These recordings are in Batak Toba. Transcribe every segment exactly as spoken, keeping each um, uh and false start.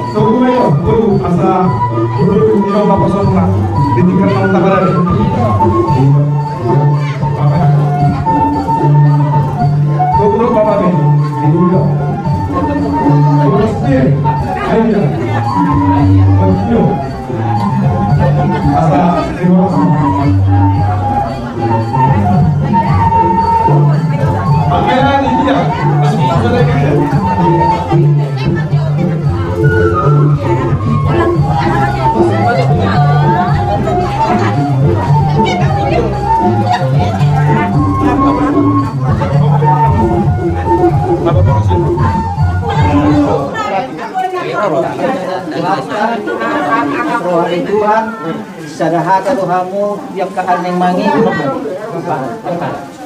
Tunggu, tunggu, asa dulu, ini mau apa soalnya? Di tingkat mau tak ada deh. Tunggu, Bapak, nih. Ini udah. Terus, nih. Ayo, ya. Ayo. Roha ni Tuhan, sada hata do hamu di angka ari na mangihut.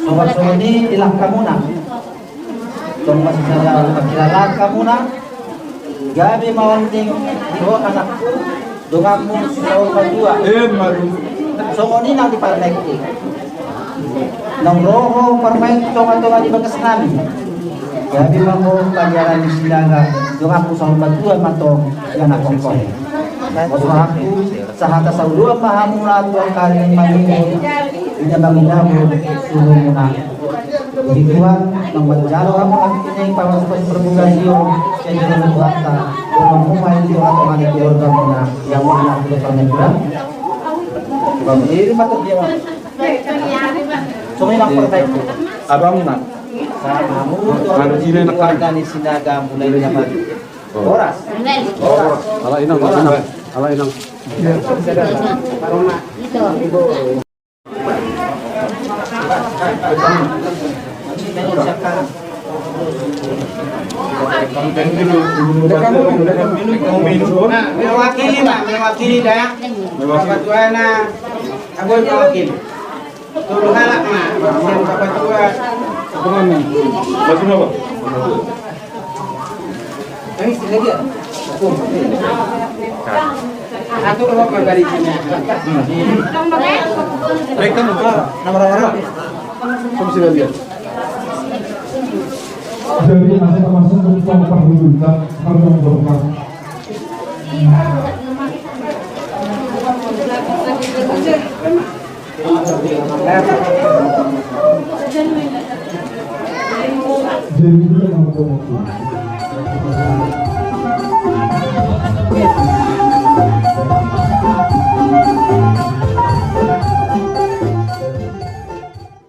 Songon i di langkamuna. Tong masisada pangkilalaan hamuna. Gabe ma on di ho anakku, donganmu si Saur Matua. Songon i nang di parumaenku. Naung ro ho parumaen tonga-tonga di bagas nami. Gabe ma ho pangkilalaan ni Sinaga, donganmu Saur Matua ma tong di anakhon. Mauliate, sahata saoloan ma hamuna tu angka ari na mangihut. Ina mangihut tulungmuna. Di Tuhan, manjalo hamu nang tingki pamasu-pasu purgasion, sian jolo ni Tuhanta, donganmu ma i di tonga-tonga ni keluargamuna, yang mana kita pernah bilang. Bang, ini mata dia, Bang. Songon i nang partai. Abang, Bang. Sama mu, Tuhan, keluarga ni Sinaga mulai zaman. Horas. Horas. Ala inang, ala inang. Ala inang. Nah, mewakili, Pak, mewakili da. Bapak Tuana, aku mewakili. Tolu halak ma, sian Bapak Tua. Apa namanya? Batu apa? Baik, sini aja. Satu kelompok dari sini. Baik, kan? Nama-nama. Kamu sini aja. Jadi, masuk-masuk ke tempat dulu, Kak. Pardon, Bapak.